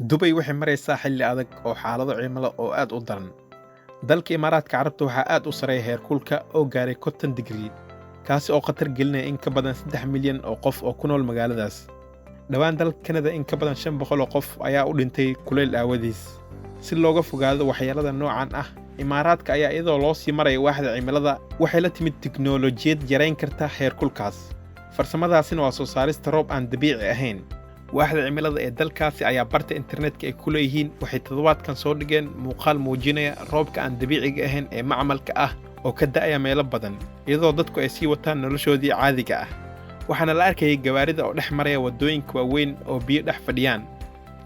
Dubay waxay maraysaa xilli adag oo xaalado cimilo oo aad u daran. Dalka Imaaraadka Carabta waxaa aad u sareeya heerkulka oo gaaray 50 digrii, kaasi oo khatar gelinaya in ka badan 3 milyan oo qof oo ku nool magaaladaas. Dhowaan dalka Kanada in ka badan 500 oo qof ayaa u dhintay kulayl aawadiis. Si looga fogaado waxyeelada noocan ah, Imaaraadka ayaa iyadoo loo sii maraya waaxda cimilada waxay la timid tiknoolajiyad yarayn karta heerkulkaas. Farsamadaasina waa soo saarista roob aan dabiici ahayn. Waaxda cimilada ee dalkaasi ayaa barta internetka ay ku leeyihiin waxay toddobaadkan soo dhigeen muuqaal muujinaya roobka aan dabiiciga ahayn ee macmalka ah oo ka da'aya meelo badan, iyadoo dadku ay sii wataan noloshoodii caadiga ah. Waxaana la arkayay gawaarida oo dhex maraya waddooyinka waaweyn oo biyo dhex fadhiyaan.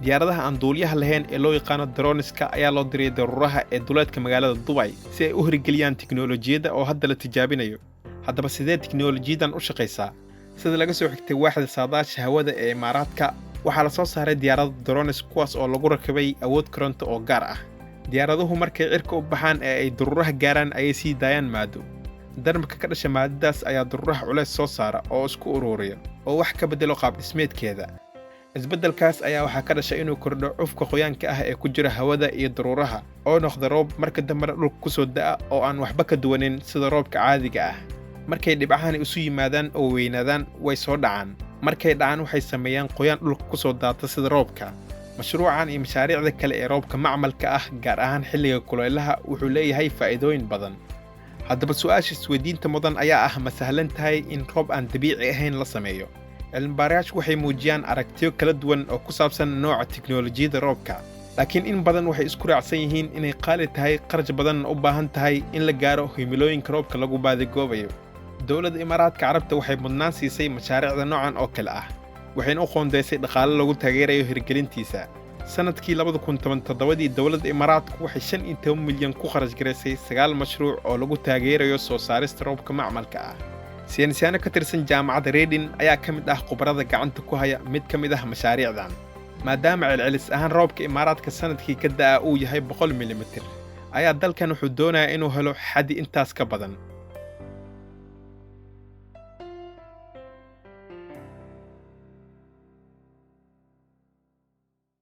Diyaaradaha aan duuliyaha lahayn ee loo yaqaano drones-ka ayaa loo diray daruuraha ee duleedka magaalada Dubai si ay u hirgeliyaan tiknoolajiyadda oo hadda la tijaabinayo. Haddaba sidee tiknoolajiyadan u shaqaysaa? Sida laga soo xigtay waaxda saadaasha hawada ee Imaaraadka, waxaa la soo saaray diyaarado drones kuwaas oo lagu rakibay awood koronto oo gaar ah. Diyaaraduhu markay cirka u baxaan ee ay daruuraha gaaraan ayay sii daayaan maado. Darmarka ka dhasha maadadaas ayaa daruuraha culays soo saara oo isku ururiya oo wax ka beddelo qaab dhismeedkeeda. Isbeddelkaas ayaa waxaa ka dhasha inuu kordho cufka qoyaanka ah ee ku jira hawada iyo daruuraha oo noqda roob marka dambena dhulka ku soo da'a oo aan waxba ka duwanin sida roobka caadiga ah. Markay dhibcahani isu yimaadaan oo weynaadaan, way soo dhacaan. Markay dhacaan, waxay sameeyaan qoyaan dhulka ku soo daata sida roobka. Mashruucan iyo mashaariicda kale ee roobka macmalka ah, gaar ahaan xilliga kulaylaha, wuxuu leeyahay faa'iidooyin badan. Haddaba su'aasha isweydiinta mudan ayaa ah: ma sahlan tahay in roob aan dabiici ahayn la sameeyo? Cilmibaarayaashu waxay muujiyaan aragtiyo kala duwan oo ku saabsan nooca tiknoolajiyadda roobka, laakiin in badan waxay isku raacsan yihiin inay qaali tahay, qarash badanna u baahan tahay in la gaaro himilooyinka roobka lagu baadigoobayo. Dowladda Imaaraadka Carabta waxay mudnaan siisay mashaariicda noocan oo kale ah, waxayna u qoondeysay dhaqaale lagu taageerayo hirgelintiisa. Sanadkii 2017-dii, dowladda Imaaraadku waxay 15 milyan ku kharash garaysay sagaal mashruuc oo lagu taageerayo soo saarista roobka macmalka ah. Saynisyaano ka tirsan jaamacadda Reading ayaa ka mid ah khubarada gacanta ku haya mid ka mid ah mashaariicdan. Maadaama celcelis ahaan roobka Imaaraadka sanadkii ka da'a uu yahay 100 milimitir, ayaa dalkan wuxuu doonayaa inuu helo xaddi intaas ka badan.